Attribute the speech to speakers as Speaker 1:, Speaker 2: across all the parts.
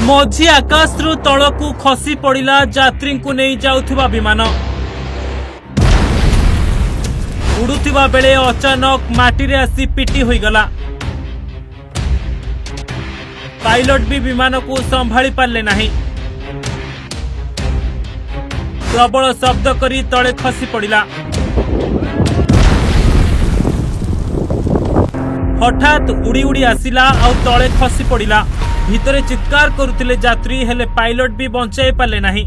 Speaker 1: ମଝି ଆକାଶରୁ ତଳକୁ ଖସି ପଡ଼ିଲା ଯାତ୍ରୀଙ୍କୁ ନେଇ ଯାଉଥିବା ବିମାନ। ଉଡୁଥିବା ବେଳେ ଅଚାନକ ମାଟିରେ ଆସି ପିଟି ହୋଇଗଲା। ପାଇଲଟ ବି ବିମାନକୁ ସମ୍ଭାଳି ପାରିଲେ ନାହିଁ। ପ୍ରବଳ ଶବ୍ଦ କରି ତଳେ ଖସି ପଡ଼ିଲା। ହଠାତ୍ ଉଡ଼ି ଉଡ଼ି ଆସିଲା ଆଉ ତଳେ ଖସି ପଡ଼ିଲା। ଭିତରେ ଚିତ୍କାର କରୁଥିଲେ ଯାତ୍ରୀ, ହେଲେ ପାଇଲଟ ବି ବଞ୍ଚାଇ ପାରିଲେ ନାହିଁ।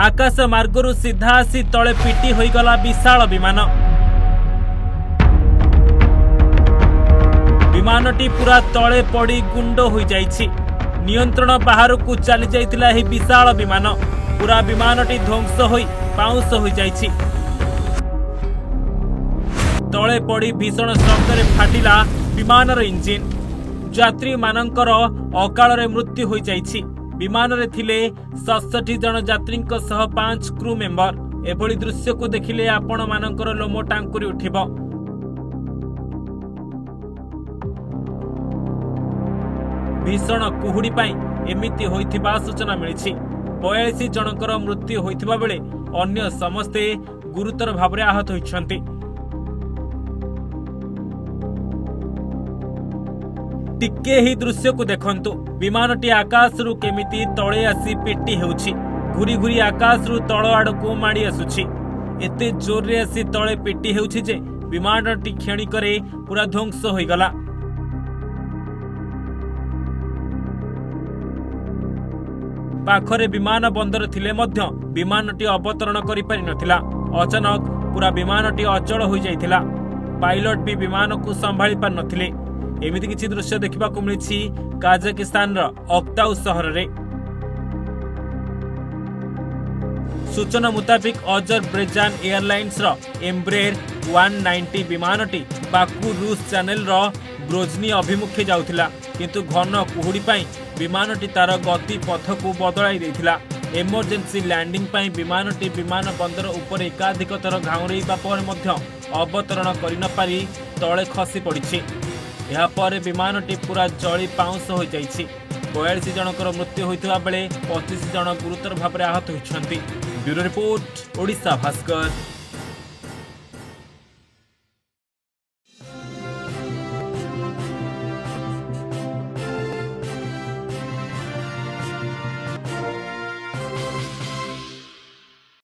Speaker 1: ଆକାଶ ମାର୍ଗରୁ ସିଧା ଆସି ତଳେ ପିଟି ହୋଇଗଲା ବିଶାଳ ବିମାନ। ବିମାନଟି ପୁରା ତଳେ ପଡ଼ି ଗୁଣ୍ଡ ହୋଇଯାଇଛି। ନିୟନ୍ତ୍ରଣ ବାହାରକୁ ଚାଲି ଯାଇଥିଲା ଏହି ବିଶାଳ ବିମାନ। ପୁରା ବିମାନଟି ଧ୍ୱଂସ ହୋଇ ପାଉଁଶ ହୋଇଯାଇଛି। ତଳେ ପଡ଼ି ଭୀଷଣ ଶବ୍ଦରେ ଫାଟିଲା ବିମାନର ଇଞ୍ଜିନ୍। ଯାତ୍ରୀମାନଙ୍କର ଅକାଳରେ ମୃତ୍ୟୁ ହୋଇଯାଇଛି। ବିମାନରେ ଥିଲେ 67 ଜଣ ଯାତ୍ରୀଙ୍କ ସହ 5 କ୍ରୁ ମେମ୍ବର। ଏଭଳି ଦୃଶ୍ୟକୁ ଦେଖିଲେ ଆପଣମାନଙ୍କର ଲୋମ ଟାଙ୍କୁରି ଉଠିବ। ଭୀଷଣ କୁହୁଡ଼ି ପାଇଁ ଏମିତି ହୋଇଥିବା ସୂଚନା ମିଳିଛି। 42 ଜଣଙ୍କର ମୃତ୍ୟୁ ହୋଇଥିବା ବେଳେ ଅନ୍ୟ ସମସ୍ତେ ଗୁରୁତର ଭାବରେ ଆହତ ହୋଇଛନ୍ତି। ଟିକେ ଏହି ଦୃଶ୍ୟକୁ ଦେଖନ୍ତୁ। ବିମାନଟି ଆକାଶରୁ କେମିତି ତଳେ ଆସି ପିଟି ହେଉଛି। ଘୁରି ଘୁରି ଆକାଶରୁ ତଳ ଆଡ଼କୁ ମାଡ଼ି ଆସୁଛି। ଏତେ ଜୋରରେ ଆସି ତଳେ ପିଟି ହେଉଛି ଯେ ବିମାନଟି କ୍ଷଣିକରେ ପୁରା ଧ୍ୱଂସ ହୋଇଗଲା। ପାଖରେ ବିମାନ ବନ୍ଦର ଥିଲେ ମଧ୍ୟ ବିମାନଟି ଅବତରଣ କରିପାରିନଥିଲା। ଅଚାନକ ପୁରା ବିମାନଟି ଅଚଳ ହୋଇଯାଇଥିଲା। ପାଇଲଟ ବି ବିମାନକୁ ସମ୍ଭାଳି ପାରିନଥିଲେ। ଏମିତି କିଛି ଦୃଶ୍ୟ ଦେଖିବାକୁ ମିଳିଛି କାଜାକିସ୍ତାନର ଅକ୍ତାଉ ସହରରେ। ସୂଚନା ମୁତାବିକ, ଅଜରବୈଜାନ ଏୟାରଲାଇନ୍ସର ଏମ୍ବ୍ରେର 190 ବିମାନଟି ବାକୁ ରୁଷ ଚ୍ୟାନେଲର ଗ୍ରୋଜନି ଅଭିମୁଖେ ଯାଉଥିଲା। କିନ୍ତୁ ଘନ କୁହୁଡ଼ି ପାଇଁ ବିମାନଟି ତାର ଗତି ପଥକୁ ବଦଳାଇ ଦେଇଥିଲା। ଏମର୍ଜେନ୍ସି ଲ୍ୟାଣ୍ଡିଂ ପାଇଁ ବିମାନଟି ବିମାନ ବନ୍ଦର ଉପରେ ଏକାଧିକ ଥର ଘାଉଁରେଇବା ପରେ ମଧ୍ୟ ଅବତରଣ କରିନପାରି ତଳେ ଖସି ପଡ଼ିଛି। ଏହାପରେ ବିମାନଟି ପୁରା ଜଳି ପାଉଁଶ ହୋଇଯାଇଛି। 42 ଜଣଙ୍କର ମୃତ୍ୟୁ ହୋଇଥିବା ବେଳେ 25 ଜଣ ଗୁରୁତର ଭାବରେ ଆହତ ହୋଇଛନ୍ତି। Bureau report, Odisha Bhaskar.